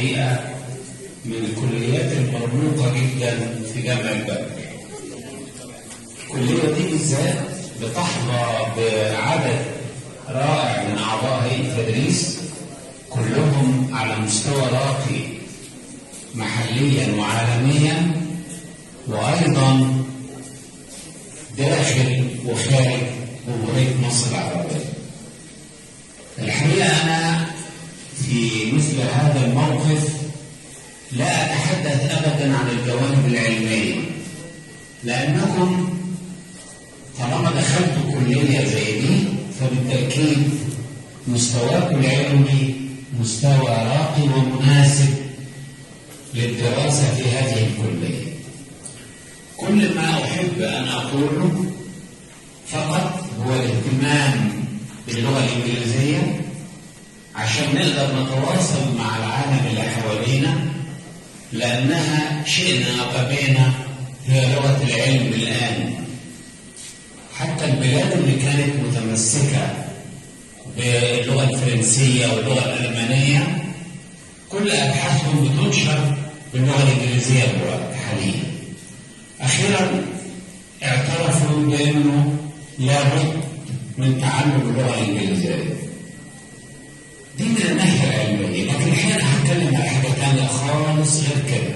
الحقيقة من الكليات المرموقة جدا في جامعة بدر. الكلية دي بالذات بتحظى بعدد رائع من أعضاء هيئة التدريس، كلهم على مستوى راقي محليا وعالميا، وأيضا داخل وخارج جمهورية مصر العربية. الحقيقة أنا في مثل هذا الموقف لا أتحدث أبدا عن الجوانب العلمية، لأنكم طالما دخلتوا كلية زي دي فبالتأكيد مستواكم العلمي مستوى راقي ومناسب للدراسة في هذه الكلية. كل ما أحب أن أقوله فقط هو الاهتمام باللغة الإنجليزية عشان نقدر نتواصل مع العالم اللي حوالينا، لأنها شئنا أو أبينا هي لغة العلم الآن. حتى البلاد اللي كانت متمسكة باللغة الفرنسية واللغة الألمانية كل أبحاثهم بتنشر باللغة الإنجليزية دلوقتي حاليا. أخيرا اعترفوا بأنه لابد من تعلم اللغة الإنجليزية. دي من الناحية العلمية، لكن الحقيقة أنا هتكلم على حاجة تانية خالص غير كده،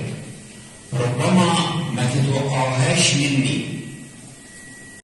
ربما ما تتوقعوهاش مني.